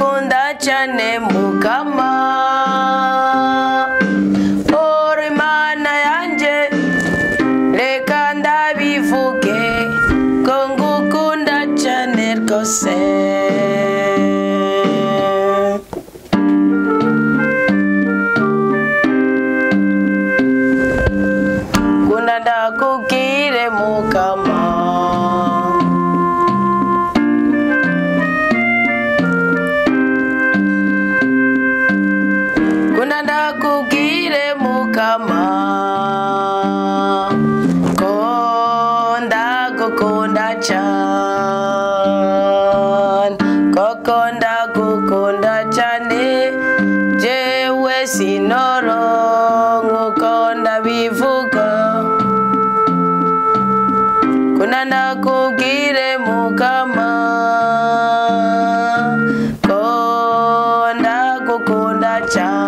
Ndagukunda cyane Mukama, uri Imana yanjye, reka ndabivuge ko ngukunda cyane rwose. Kunda ndakubwire Mukama, kunda ndakubwire Mukama, ko ndagukunda cyane, koko ndagukunda cyane, jewe sinoronka uko ndabivuga. Kunda ndakubwire Mukama, ko ndagukunda cyane,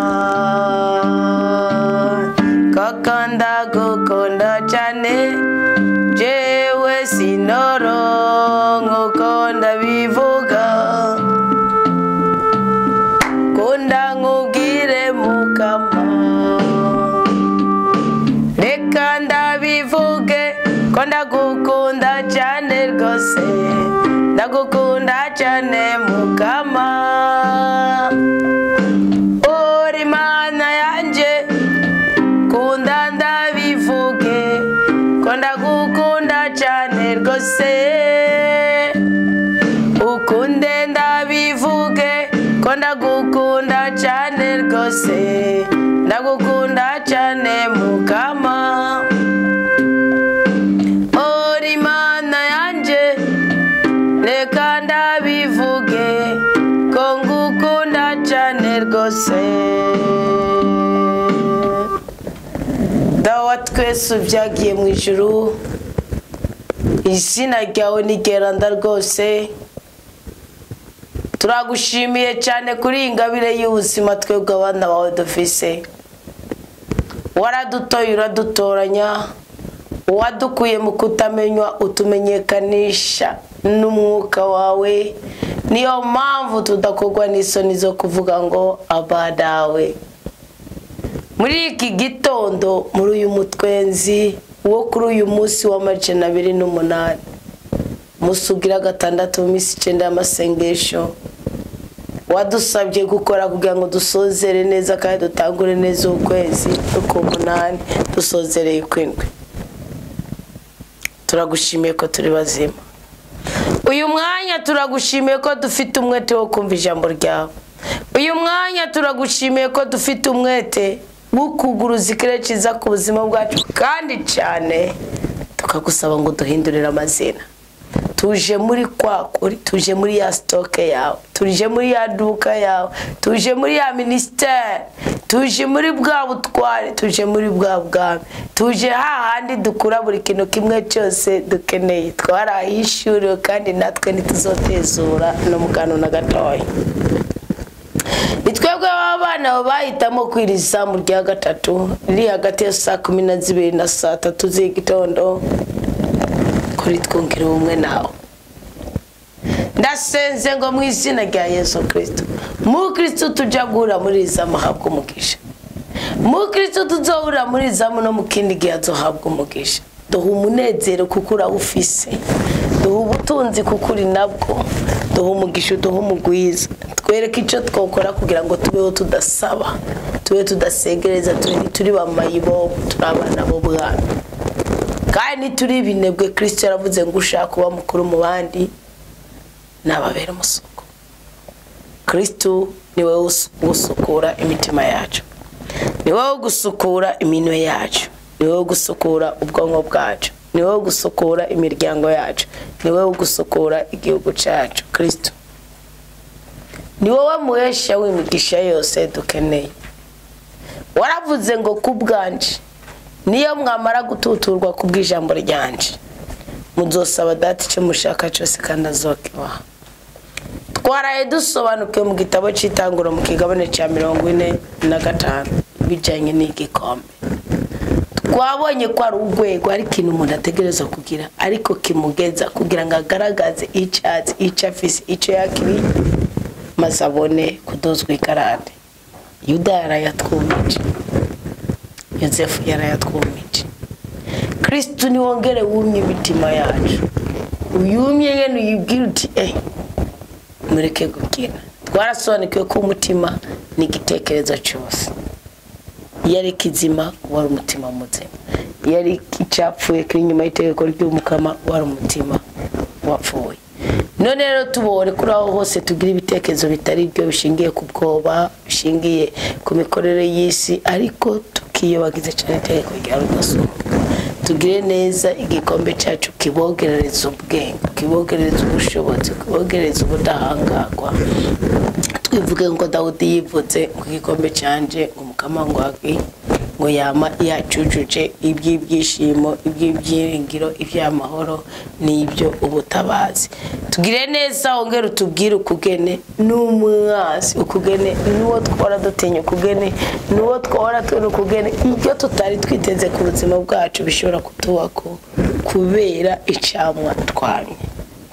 koko ndagukunda cyane, jewe sinoronka uko ndabivuga. Kunda nkubwire Mukama, reka ndabivuge ko ndagukunda cyane rwose, ndagukunda cyane Mukama, uri Imana yanjye, kunda ndabivuge ko ndagukunda cyane rwose, ukunde ndabivuge ko ndagukunda cyane rwose, ndagukunda cyane Mukama, uri Imana yanjye, reka ndabivuge ko ngukunda cyane rwose. Dawa twese ubyagiye mu ijuru, izina ryawe ni ryeranda rwose. Turagushimiye cyane kuri iyi ngabire y'ubuzima twebwe abana bawe dufise. Waradutoye uradutoranya, wadukuye mu kutamenywa utumenyekanisha n'umwuka wawe. Niyo mpamvu tudakorwa n'isoni zo kuvuga ngo abadawe. Muri iki gitondo, muri uyu mutwenzi wo kuri uyu munsi w'amajana 28, musugira 6 mu minsi 9 y'amasengesho, wadusabye gukora kugira ngo dusozere neza kandi dutangure neza ukwezi k'umunani, dusozereye kwindwi. Turagushimiye ko turi bazima uyu mwanya, turagushimiye ko dufite umwete wo kumva ijambo ryawe. Uyu mwanya turagushimiye ko dufite umwete wo kuguruza ikirere cyiza ku buzima bwacu, kandi cyane tukagusaba ngo duhindurire amazina. Tuje muri kwa kuri, tuje muri ya stoke yawe, tuje muri ya duka yawe, tuje muri ya ministere, tuje muri bwa butware, tuje muri bwa bwami, tuje hahandi dukura buri kintu kimwe cyose dukeneye. Twarahishuriwe kandi natwe ntituzotezura no mu kantu na gatoya. Ni twebwe abana bahitamo kwiriza mu rya gatatu riri hagati ya saa 12 na saa 3 z'igitondo, kuri twongera ubumwe nawe. Ndasenze ngo mu izina rya Yesu Kristo, mu Kristo tujya guhura muri izamu habwa umugisha, mu Kristo tuzohura muri izamu no mu kindi gihe azohabwa umugisha. Duha umunezero kuko urawufise, duha ubutunzi kuko uri nabwo, duha umugisha, duha umugwiza. Twereke icyo twokora kugira ngo tubeho tudasaba, tube tudasegereza, turi bamayibo, turi abana b'ubwami kandi turi ibinebwe. Kristo yaravuze ngo ushaka kuba mukuru mu bandi nababera umusuku. Kristo niwe usukura imitima yacu, niwe gusukura iminwe yacu, niwe gusukura ubwonko bwacu, niwe gusukura imiryango yacu, niwe gusukura igihugu cyacu. Kristo ni wowe muhesha w'imigisha yose dukeneye. Waravuze ngo kubwanje niyo mwamara gututurwa kubw'ijambo ryanje, muzosaba Data icyo mushaka cyose kandi azokibaha. Twaraye dusobanukiwe mu gitabo cy'Itanguro mu kigabane cya 45 bijyanye n'igikombe. Twabonye ko ari urwego, ari ikintu umuntu ategereza kugira ariko kimugeza kugira ngo agaragaze icyo azi, icyo afise, icyo yakiriye. maze abone kudozwa igarade. Yuda yarayatwumije, Yozefu yarayatwumije. Kristu niwongere wumye imitima yacu, uyumye nyene uyibwire uti mureke gukina. Twarasobanukiwe ko umutima ni igitekerezo cyose. Iyo ari kizima wari umutima muzima, iyo ari icyapfuye kiri inyuma y'itegeko ry'umukama wari umutima wapfuye. None rero tubore kuri aho hose tugira ibitekerezo bitari byo, bishingiye ku bwoba, bishingiye ku mikorere y'isi, ariko tukiyobagiza cyane itegeko rya rudasumbwa. Tugire neza igikombe cyacu kibogerereza ubwenge, kibogerereza ubushobozi, kibogerereza ubudahangarwa. Twivuge ngo Dawudi yivuze ngo igikombe canje ngo umukama ngwagi ngo yama yacujuje iby'ibyishimo, iby'ibyiringiro, iby'amahoro n'ibyo ubutabazi. Tugire neza wongere utubwire ukugene n'umwansi, ukugene n'uwo twora dutinya, ukugene n'uwo twora tubona, ukugene ibyo tutari twiteze ku buzima bwacu bishobora kutubako kubera icamwa twamye.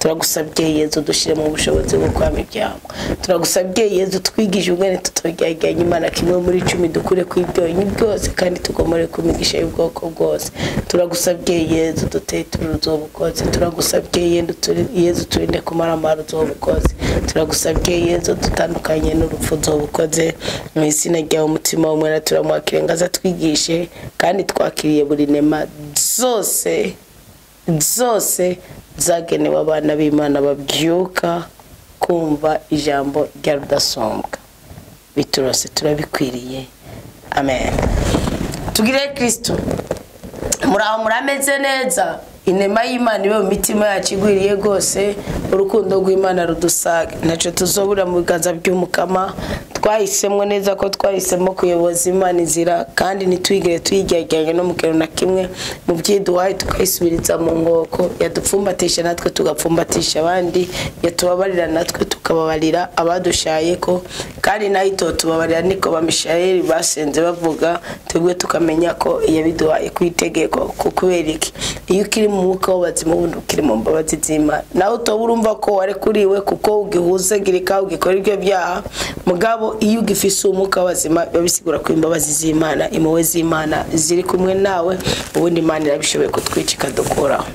Turagusabye Yezu dushire mu bushobozi bwo kwama ibyamwa. Turagusabye Yezu twigishe ubwene tutoryarya Imana kimwe muri 10, dukure ku ibyonyi byose kandi tugomore ku migisha y'ubwoko bwose. Turagusabye Yezu dutete uruzobukoze. Turagusabye Yezu turinde kumaramara uzobukoze. Turagusabye Yezu dutandukanye n'urupfu uzobukoze. Mu izina ryawe umutima w'umwera turamwakira ngaza twigishe, kandi twakiriye buri nema zose zose zagenewe abana b'Imana babyuka kumva ijambo rya rudasumbwa. Biturose turabikwiriye. Amen. Tugire Kristo. Muraho murameze neza. Inema y'Imana ibe mu mitima yacu igwiriye rwose, urukundo rw'Imana rudusage. Ntacyo tuzobura mu biganza by'umukama. Twahisemo neza ko twahisemo kuyoboza Imana inzira, kandi ntitwigere tuyigereranya no mu kintu na kimwe. Mu byiduhaye tukayisubiriza mu nkoko, yadupfumbatisha natwe tugapfumbatisha abandi, yatubabarira natwe tukababarira abadushaye ko, kandi nayo itotubabarira niko ba Mishayeli basenze bavuga, twebwe tukamenya ko yabiduhaye ku itegeko. Kubera iki? Iyo ukiri mu mwuka w'abazima ubundi ukiri mu mbabazi z'Imana, nawe utoba urumva ko warekuriwe kuko ugihuzagirika ugikora ibyo byaha, mugabo iyo ugifise umwuka w'abazima biba bisigura ko imbabazi z'Imana, impuhwe z'Imana ziri kumwe nawe, ubundi Imana irabishoboye kutwica ikadukuraho.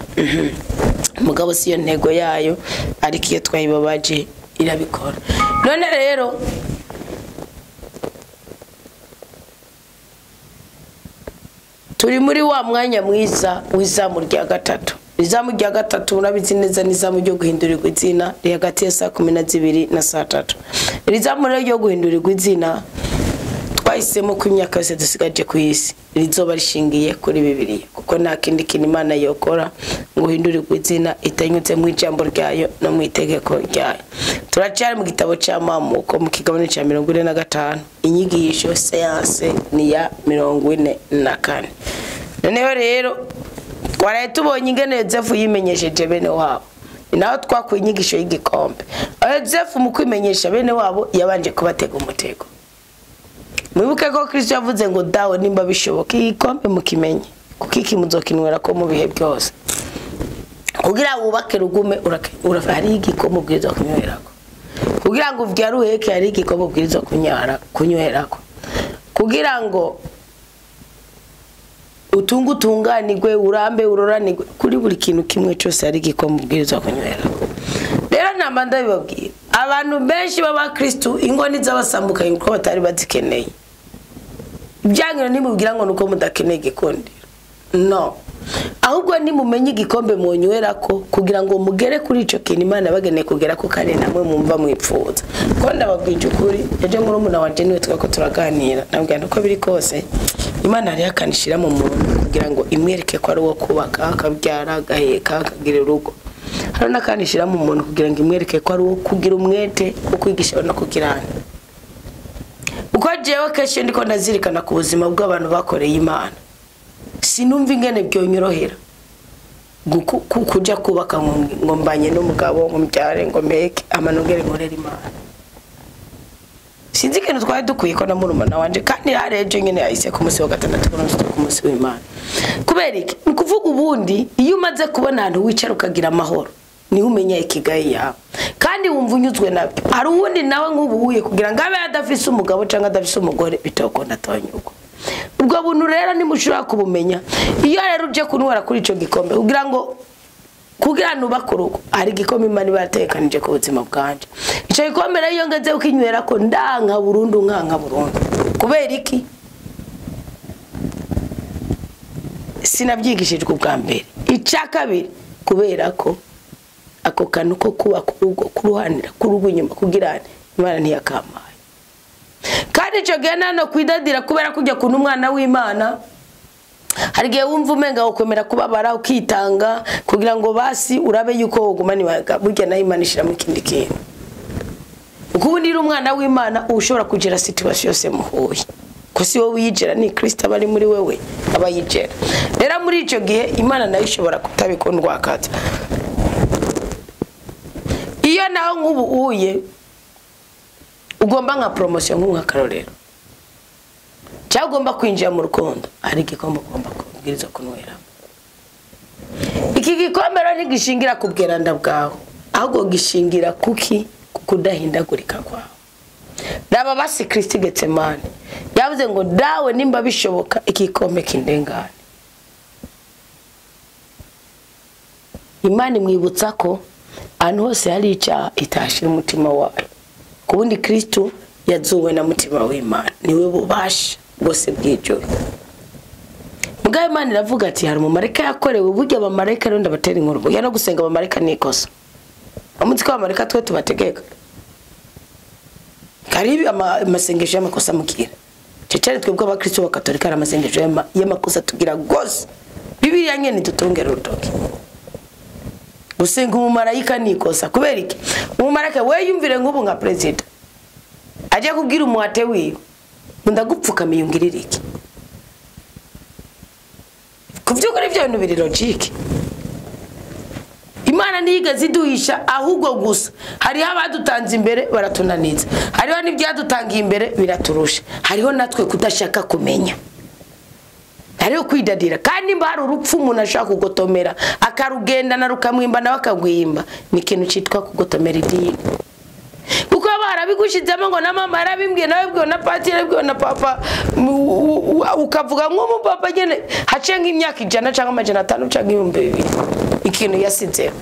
Mugabo si yo ntego yayo, ariko iyo twayibabaje irabikora. None rero turi muri wa mwanya mwiza w'izamu rya gatatu. Izamu rya gatatu murabizi neza ni izamu ryo guhindurirwa izina, riri hagati ya saa 12 na saa 3. Iri zamu rero ryo guhindurirwa izina twahisemo ko imyaka yose dusigaje ku isi rizoba rishingiye kuri Bibiliya, kuko nta kindi kintu Imana yokora ngo uhindurirwe izina itanyuze mu ijambo ryayo no mu itegeko ryayo. Turacyari mu gitabo cy'Amamuko mu kigabane cya 45, inyigisho seanse ni ya 44. Noneho rero twaraye tubonye ingene Yozefu yimenyesheje bene wabo, naho twakuye inyigisho y'igikombe. Yozefu mu kwimenyesha bene wabo yabanje kubatega umutego. Mwibuke ko Kristo yavuze ngo dawe nimba bishoboka igikombe mukimenye, kuko iki muzokinwera ko mu bihe byose. Kugira wubake rugume hari igikombe ubwirizwa kunywerako. Kugira ngo uvyare uheke hari igikombe ubwirizwa kunywerako. Kugira ngo utungu utunganirwe urambe uroranirwe, kuri buri kintu kimwe cyose hari igikombe ubwirizwa kunywerako. Rero namba ndabibabwira, abantu benshi b'abakristo ingo nizabasambukanye kuko batari bazikeneye. Ibyangiro nimubwira ngo nuko mudakeneye igikundiro, no, ahubwo nimumenye igikombe munywerako kugira ngo mugere kuri ico kintu Imana bageneye kugera ko kare namwe mumva mwipfuza. Ko ndababwije ukuri, ejo muri umuna wanje niwe twako turaganira, nabwira uko biri kose Imana yari yakanishira mu muntu kugira ngo imwereke ko ari uwo kubaka, akabyara, agaheka, akagira urugo. Hari nakanishira mu muntu kugira ngo imwereke ko ari uwo kugira umwete wo kwigisha no kugirana. Uko jewe kenshi ndiko ndazirikana ku buzima bw'abantu bakoreye Imana, sinumva ingene byonyorohera kuja kubaka ngo mbanye n'umugabo ngo mbyare ngo mpeke amanongere nkorere Imana. Sinzi ikintu twari dukwiye ko na murumuna wanje, kandi hari ejo nyene yahise ku munsi wa gatandatu ku munsi w'Imana. Kubera iki? Ni kuvuga ubundi iyo umaze kubona ahantu wicara ukagira amahoro, Niho umenya ikigayi yawe kandi wumva unyuzwe nabyo. Hari uwundi nawe nk'ubu uye kugira ngo abe adafise umugabo cyangwa adafise umugore bitokunda atonyugwa. Ubwo buntu rero ntimushobora kubumenya. Iyo rero uje kunywera kuri ico gikombe kugira ngo nubake urugo, hari igikombe Imana iba yatekanije ku buzima bwanje. Ico gikombe rero iyo ngeze ukinywera ko ndanka burundu, nkanka burundu. Kubera iki? Sinabyigishijwe ubwa mbere. Icya kabiri, kubera ko ako kantu ko kuba kurugo, kuruhanira, kurugo inyuma, kugira Imana ntiyakamaye. Kandi ico gihe nano kwidadira kubera kujya kuntu umwana w'Imana, hari igihe wumva umenga ukwemera kubabara ukitanga kugira ngo basi urabe yuko wogumana ibanga, burya nayo Imana ishiramo ikindi kintu. Kuko ubundi uri umwana w'Imana ushobora kugira situation yose muhuye. Ko si wowe uyigera, ni Kristo aba ari muri wewe aba yigera. Rero muri ico gihe Imana nayo ishobora kutabikundwakaza. Iyo naho nk'ubu uye ugomba nka promotion nk'akarorero, cyangwa ugomba kwinjira mu rukundo, hari igikombe ugomba kubwiriza kunywera. Iki gikombe rero ntigishingira ku bweranda bwawe, ahubwo gishingira kuki? Ku kudahindagurika kwawe. Raba basi Kristo Getsemane yavuze ngo dawe nimba bishoboka igikombe kindengane. Imana imwibutsa ko ahantu hose hari icyaha itashira umutima wayo. Kubundi Kristo yazuwe na mutima w'Imana, niwe bubasha bwose bw'ijuru. Mugabo Imana iravuga ati hari umumarayika yakorewe, burya abamarayika rero ndabatera inkuru, burya no gusenga abamarayika ni ikosa. Amunsi ko abamarayika twe tubategeka. Karibi amasengesho y'amakosa mukira. Cecere twebwe abakristo bakatolika ari amasengesho y'amakosa tugira gose. Bibiliya nyene dutongera urutoki. Gusenga umumarayika ni ikosa. Kubera iki? Umumarayika we yumvire nk'ubu nka president aje kubwira umuhate wiwe ndagupfukamiye ungirire iki? Kuvyukuri ivyo bintu biri logique. Imana ntiyigeze iduhisha, ahubwo gusa hariho abadutanze imbere baratunaniza, hariho n'ibyadutangiye imbere biraturusha, hariho natwe kudashaka kumenya, hariho kwidadira. Kandi nimba hari urupfu umuntu ashaka kugotomera akarugendana rukamwimba nawe akagwimba, ni ikintu cyitwa kugotomera idini. Kuko barabigushizemo ngo na mama yarabimbwiye, nawe bwiwe na pati yarabwiwe na papa, ukavuga nk'umupapa nyene haciye nk'imyaka 100 cyangwa 500 cyangwa 2000 ikintu yasizeho.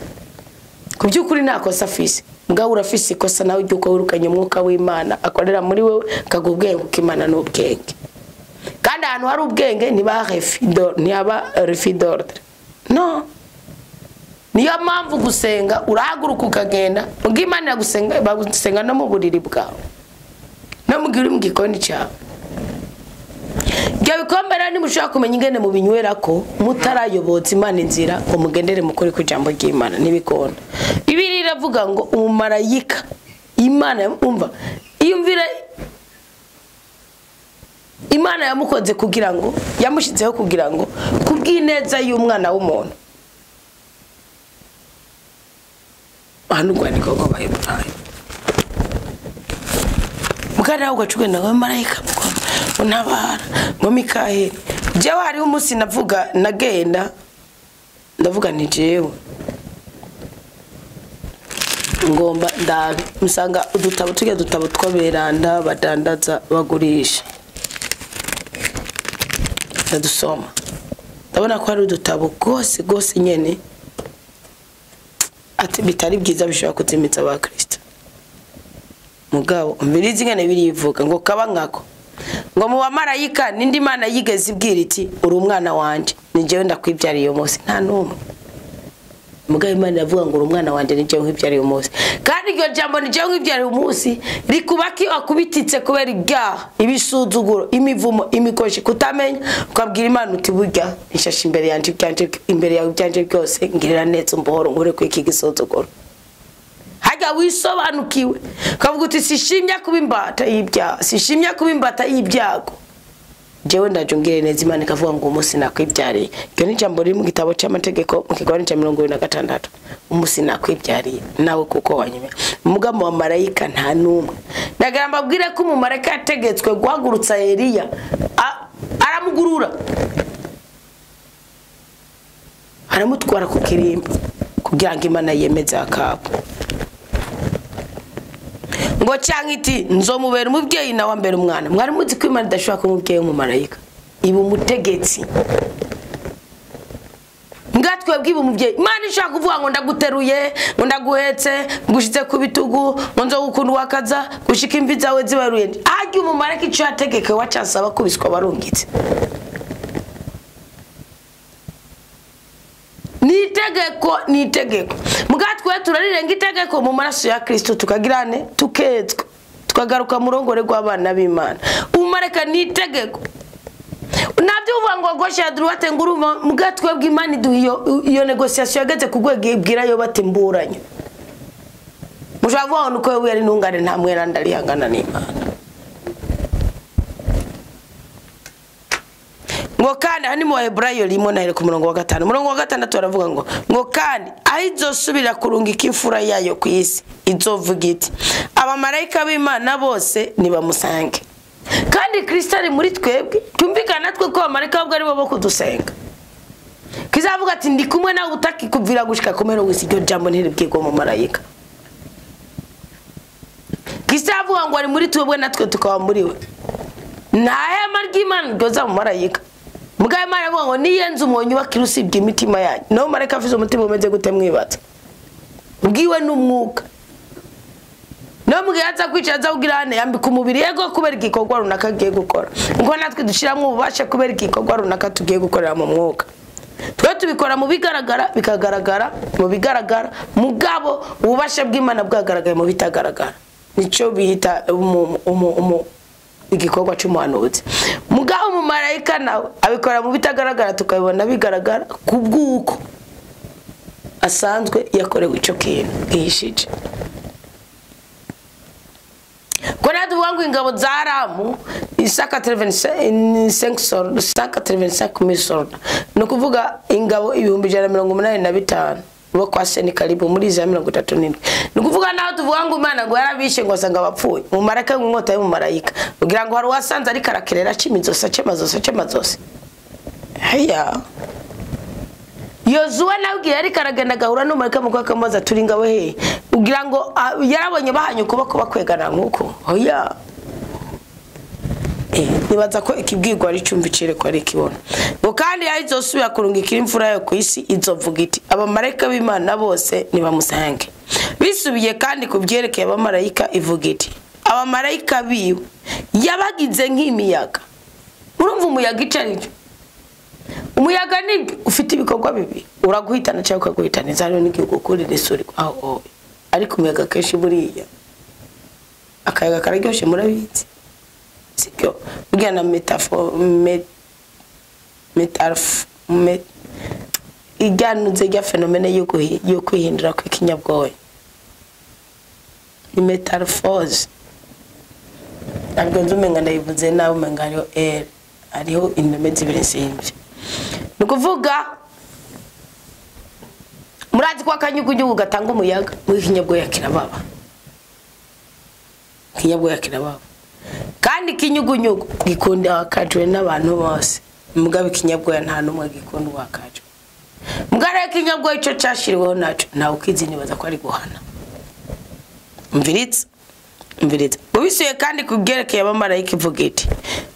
Ku by'ukuri nta kosa afise, mugabo urafise ikosa nawe ry'uko wirukanye umwuka w'Imana akorera muri wewe, akaguha ubwenge kuko Imana ni ubwenge. Kandi ahantu hari ubwenge ntihaba refus d'ordre. No. Niyo mpamvu gusenga urahaguruka ukagenda, ubwo Imana iragusenga, bagusenga no mu buriri bwawe, no mu gihe uri mu gikoni cyawe. Ibyo bikombe rero ntimushobora kumenya ingene mubinywerako mutarayobotsa Imana inzira ngo mugendere mukore ku ijambo ry'Imana, ntibikunda. Bibiliya iravuga ngo umumarayika Imana umva iyumvire Imana yamukoze kugira ngo yamushizeho kugira ngo kubw'ineza y'umwana w'umuntu. Hano urwandiko rw'Abaheburayo. Mugana ugacugenda ngo marayika untabara ngo Mikaheli. Jewe hariho umunsi navuga nagenda ndavuga nti jewe ngomba ndabe musanga udutabo tujya dutabo tw'aberanda badandaza bagurisha, ndadusoma ndabona ko hari udutabo gose gose nyene ati bitari byiza bishobora kuzimitsa abakristo. Mugabo umvirizi ingene birivuga ngo kaba nkako ngo mu bamarayika nindi Mana yigeze ibwira iti uri umwana wanje ni jewe ndakwibyariye uyu munsi, nta numwe. Mugabo Imana iravuga ngo uri umwana wanje ni jewe nkwibyariye uyu munsi. Kandi iryo jambo ni jewe nkwibyariye uyu munsi rikubaki akubititse kubera ibyaha, ibisuzuguro, imivumo, imikoshi, kutamenya, ukabwira Imana uti burya nshashe imbere yanje ibyanje imbere yawe ibyanje byose ngirira neza umbohoro nkure ku iki gisuzuguro. Hajya wisobanukiwe ukavuga uti sishimya kuba imbata y'ibyaha, sishimya kuba imbata y'ibyago, jewe ndaje ngire neza. Imana ikavuga ngo umunsi nakwibyariye. Iryo ni ijambo riri mu gitabo cy'amategeko mu kigabane cya 26, umunsi nakwibyariye nawe kuko wanyuma. Mugabo wa marayika nta numwe. Ndagira mbabwire ko umumarayika yategetswe guhagurutsa Eliya, aramugurura aramutwara ku kirimba Kugira ngo Imana yemeze Akabu. Ngo cyangwa iti nzomubera umubyeyi nawe ambera umwana. Mwari muzi ko Imana idashobora kuba umubyeyi w'umumarayika, iba umutegetsi. Ngatwe bwiba umubyeyi, Imana ishaka kuvuga ngo ndaguteruye, ngo ndaguhetse, ngushitse ku bitugu, ngo nzogukunda wakaza, gushika imvi zawe zibaruye. Ajya umumarayika icyo yategeke wacansaba kubiswa barungitse. Nitegeko nitegeko. Mugatwe turarirenga itegeko mu maraso ya Kristo tukagirane tuketswa tukagaruka murongore rw'abana b'Imana. Umumarayika nitegeko. Nabyo uvuga ngo gauche ya droite nguruma mugatwe bw'Imana iduha iyo negotiation yageze kugwega ibwira yo batimburanye. Mujavuga nuko we yari ntungane nta mweranda arihangana n'Imana. Ngo kandi hani mu Hebrayo rimwe na ku murongo wa 5. Murongo wa 6 aravuga ngo kandi ahizosubira kurungika imfura yayo ku isi izovuga iti abamarayika b'Imana bose nibamusange. Kandi Kristo ari muri twebwe, tumvikana natwe ko abamarayika babwo ari bo bo kudusenga. Kizavuga ati ndi kumwe nawe utakikuvira gushika kumero wisi, iryo jambo ntiribwirwa mu marayika. Kizavuga ngo ari muri twebwe natwe tukaba muri we. Nta hema ry'Imana ryoza mu marayika. Mugaye Imana avuga ngo niyenze umonyi wakirusibye imitima yanyu. No marayika afise umutima umeze gute mwibaza? Ubwiwe n'umwuka. No mugiye aza kwicaza kugira yambika umubiri yego kubera igikorwa runaka agiye gukora. Ngo natwe dushiramwe ububasha kubera igikorwa runaka tugiye gukorera mu mwuka. Twe tubikora mu bigaragara bikagaragara mu bigaragara, mugabo ububasha bw'Imana bwagaragaye mu bitagaragara. Nico bihita igikorwa cy'umuhanuzi. Mugabo mu marayika nawe abikora mu bitagaragara tukabibona bigaragara kubw'uko asanzwe yakorewe ico kintu gihishije. Kona tuvuga ngo ingabo za Aramu isaka 85 solda. No kuvuga ingabo 185 bo kwa Senikaribu muri za 37. No kuvuga naho tuvuga ngo Imana ngo yarabishe ngo asanga bapfuye. Mu maraka ngo inkota y'umumarayika. Kugira ngo hari wasanze ari karakerera cimizosa cemazosa cemazose. Heya. Yozuwa nawe ugiye ari karagenda gahura n'umumarayika mu kwakamubaza turi ingabo he? Ugira ngo yarabonye bahanye ukuboko bakwegana nkuko. Hoya. Nibaza ko ikibwirwa ari cyumva icireko ari kibona. Ngo kandi yayizosubira kurungikira imfura yo ku isi izovuga iti abamarayika b'Imana bose nibamusange. Bisubiye kandi kubyerekeye abamarayika ivuga iti abamarayika biwe yabagize nk'imiyaga. Urumva umuyaga icarico? Umuyaga ni ufite ibikorwa bibi, uraguhitana cyangwa ukaguhitaniza hariho n'igihugu kurira isuri aho. Ariko umuyaga kenshi buriya akayaga kararyoshe murabizi. Sibyo burya na ijyanuze rya phenomene yo kwihindura kw'ikinyabwoya ni metamorphose. Ntabwo nzi umenga ndayivuze nabi, umenga hariho r hariho indome zibiri simvye. Ni ukuvuga murazi ko akanyugunyugu gatanga umuyaga mu kinyabwoya kirababa. Kinyabwoya kirababa. Kandi kinyugunyugu gikunda wakajwe n'abantu bose. Mugabe kinyabwoya nta numwe gikunda wakajwe. Mugare kinyabwoya ico cashiriweho naco ntawe ukizi nibaza ko ari guhana. Mviritse mviritse. Ubisuye kandi kubyerekeye abamarayika ivuga iti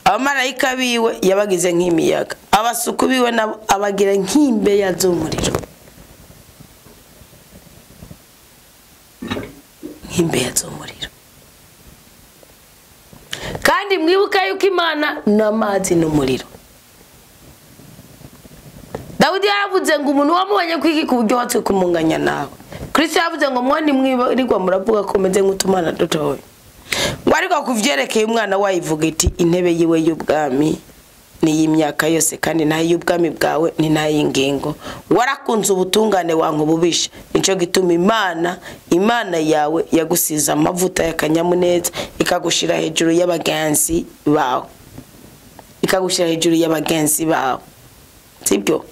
abamarayika biwe yabagize nk'imiyaga, abasuku biwe nabo abagira nk'imbeya z'umuriro. Nk'imbeya z'umuriro. Kandi mwibuka yuko Imana n'amazi n'umuriro. Dawidi yaravuze ngo umuntu wamubonye kwiki ku buryo watse kumunganya nawe. Kristo yavuze ngo mwani mwirirwa muravuga ko meze nk'utumana dutoya. Ngo ariko kuvyerekeye umwana wayivuga iti intebe yiwe y'ubwami ni y'imyaka yose kandi nayo y'ubwami bwawe ni nayo ingingo. Warakunze ubutungane wanka ububisha. Nico gituma Imana yawe yagusiza amavuta y'akanyamuneza ikagushira hejuru y'abagenzi bawe. Ikagushira hejuru y'abagenzi bawe. Sibyo?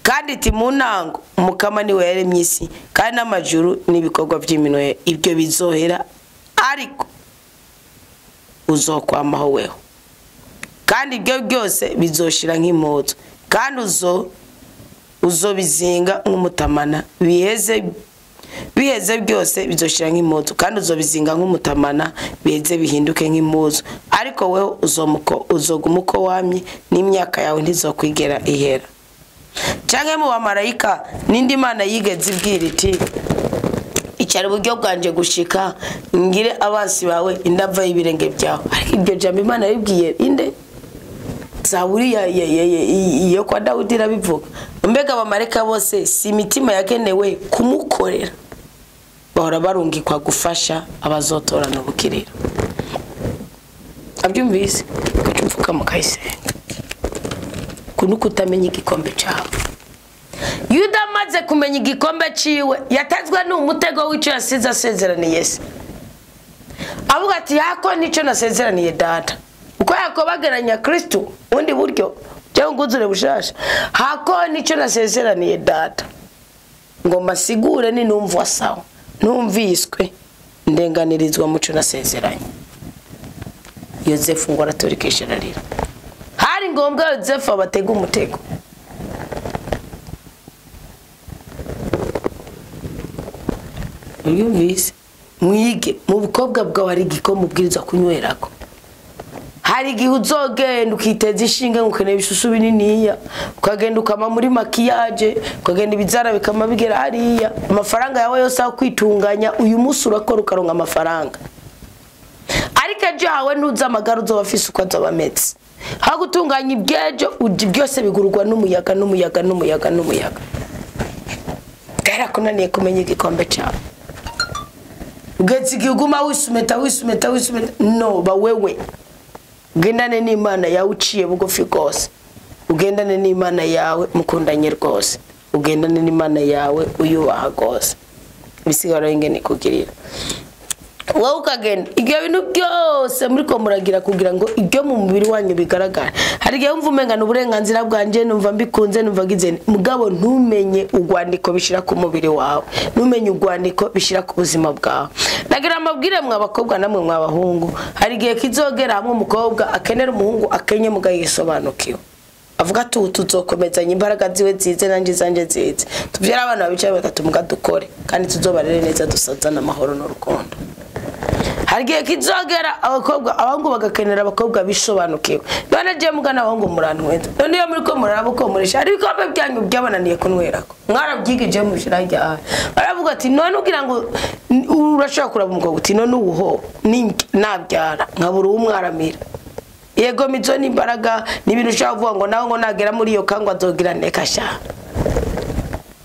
Kandi iti mu ntango umukama niwe yaremye isi kandi n'amajuru n'ibikorwa by'iminwe, ibyo bizohera ariko uzokwamaho weho. Kandi ibyo byose bizoshira nk'impuzu, kandi Uzobizinga nk'umutamana, biheze byose bizoshira nk'impuzu, kandi uzobizinga nk'umutamana, biheze bihinduke nk'impuzu. Ariko wewe uzoguma uko wamye, n'imyaka yawe ntizokwigera ihera. Canke mu bamarayika n'indi mana yigeze ibwira iti: icara uburyo bwanje gushika ngire abansi bawe indava y'ibirenge byawe. Ariko iryo jambo Imana yabibwiye inde? Zaburi yo kwa Dawudi irabivuga. Mbega abamarayika bose si imitima yagenewe kumukorera, bahora barungikwa gufasha abazotorana ubukiriro. Abyumvise gaca mfuka mukayisenga kuno kutamenya igikombe cyawe. Yuda amaze kumenya igikombe ciwe, yatazwe n'umutego w'ico yasize asezeraniye se. Avuga ati yako nico nasezeraniye data. Uko yakobageranya Kristo undi buryo cyangwa nguzure bushasha, hako nico nasezeraniye data, ngo masigure ni numvwa sawa, numviswe ndenganirizwa muco nasezeranye. Yozefu ngo araturikisha ararira. Hari ngombwa Yozefu abatega umutego. Yumvise mwige mu bukobwa bwawe hari igikombe ubwirizwa kunywerako. Hari igihe uzogenda ukiteza ishinge ngo ukeneye ibisusu bininiya, ukagenda ukama muri makiyaje, ukagenda ibizara bikama bigera hariya, amafaranga yawe yose aho kwitunganya. Uyu munsi urakora ukaronka amafaranga, ariko ejo hawe ntuzi amagara uzoba afise uko azoba ameze. Aho gutunganya ibyejo byose bigurwa n'umuyaga n'umuyaga n'umuyaga n'umuyaga. Bwarakunaniye kumenya igikombe cyawe. Ugeze igihe uguma wisumeta wisumeta wisumeta, no ba wewe ugendane n'Imana yawe uciye bugufi rwose, ugendane n'Imana yawe mukundanye rwose, ugendane n'Imana yawe uyubaha rwose, ibisigara ingene kugirira wowe ukagenda. Ibyo bintu byose muri ko muragira kugira ngo ibyo mu mubiri wanyu bigaragara. Hari igihe wumva umenga n'uburenganzira bwanje, numva mbikunze, numva ngize, mugabo ntumenye urwandiko bishira ku mubiri wawe, ntumenye urwandiko bishira ku buzima bwawe. Nagira amabwire mwa bakobwa namwe mwa bahungu, hari igihe kizogera hamwe umukobwa akenera umuhungu akenye mugaye yisobanukiwe, avuga ati ubu tuzokomezanya imbaraga ziwe zize nanje zanje zize, tuvyara abana babicaye batatu muga dukore kandi tuzobarere neza, dusazana amahoro n'urukundo. Hari igihe kizogera abakobwa abahungu bagakenera abakobwa bisobanukiwe. None je mugana abahungu murantwenza, none iyo muri ko muraraba uko murisha, hari ibikombe byanyu byabananiye kunywerako, mwarabyigije mushira ryawe. Baravuga ati none ugira ngo urashobora kuraba umukobwa uti none ubuho nabyara nkabura umwaramira. Yego mizo n'imbaraga n'ibintu ushobora kuvuga ngo nawe ngo nagera muri iyo kangwa azogira neka sha.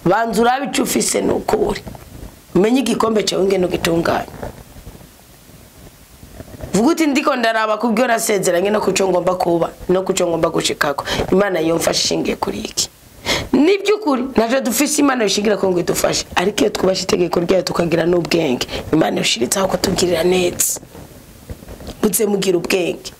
Banza urabe ico ufise nuko uri, umenye igikombe cyawe ingene ugitunganya. Vuga uti ndiko ndaraba kubyo nasezeranye no kuco ngomba kuba no kuco ngomba gushikako. Imana yomfasha ishingiye kuri iki. Nibyukuri naje dufise Imana yoshingira ko ngo idufashe, ariko iyo twubashe itegeko ryayo tukagira n'ubwenge, Imana yoshiritsaho kutugirira neza. Muze mugira ubwenge,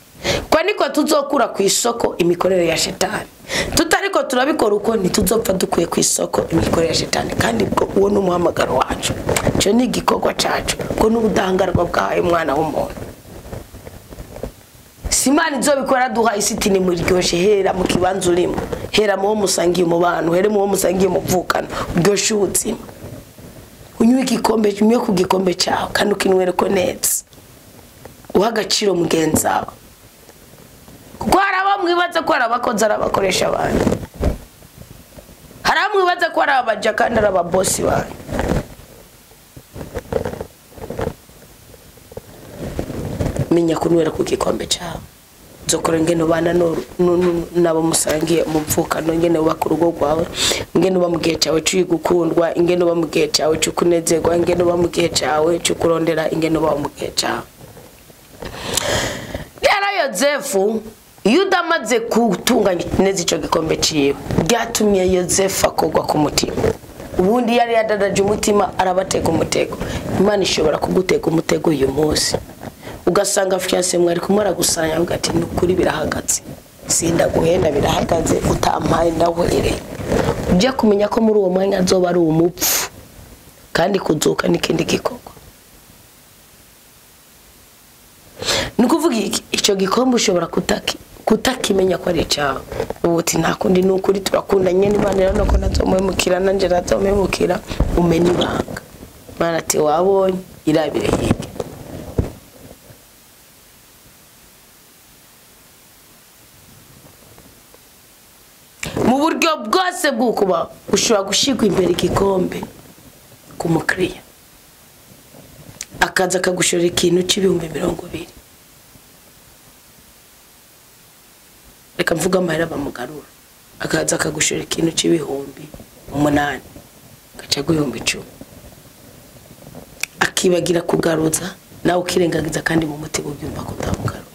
kwa niko tuzokura ku isoko imikorere ya shetani. Tutariko turabikora uko ntituzopfa dukuye ku isoko imikorere ya shetani, kandi ubwo uwo ni umuhamagaro wacu, ico ni igikorwa cacu, ko n'ubudahangarwa bwahaye umwana w'umuntu. Simani izobikora duha isiti ni muryoshe, hera mu kibanza urimo, hera mu musangiye umubano, here mu musangiye umuvukano, uryoshe ubuzima. Unywe igikombe, unywe ku gikombe cyawe kandi ukinwereko neza, uha agaciro mugenzi wawe. Kuko hari abamwibaza ko ari abakozi ari abakoresha abantu, hari abamwibaza ko ari abaja kandi ari ababosi banyu. Menya kunywera ku gikombe cyawe. Nzokora ingene ubana nabo musangiye umuvukano, ingene ubaka urugo rwawe, ingene uba mu gihe cyawe cy'ugukundwa, ingene uba mu gihe cyawe cy'ukunezerwa, ingene uba mu gihe cyawe cy'ukurondera, ingene uba mu gihe cyawe. Rero Yozefu Yuda amaze gutunganya neza ico gikombe ciwe, byatumye Yozefu akogwa ku mutima. Ubundi yari yadadaje umutima arabatega umutego. Imana ishobora kugutega umutego uyu munsi, ugasanga fiancé mwari kumara gusanya avuga ati nukuri birahagaze, sindaguhenda birahagaze, utampaye ndahwereye. Ujya kumenya ko muri uwo mwanya azoba ari umupfu, kandi kuzuka n'ikindi gikorwa. Ni ukuvuga iki? Icyo gikombe ushobora Kutakimenya ko ari icawe. Ubu uti nta kundi ni ukuri turakundanye n'Imana rero ko ntazomuhemukira nanje ntazomuhemukira, umenya ibanga. Imana ati wabonye irabire hirya. Mu buryo bwose bw'ukuba ushobora gushigwa imbere igikombe ku mukiriya akaza akagushorera ikintu c'ibihumbi 20. Reka mvuga amahera bamugarura, akaza akagushorera ikintu c'ibihumbi 8 gaca ibihumbi 10, akibagira kugaruza nawe ukirengagiza kandi mu mutima ubyumva ko utamugaruye.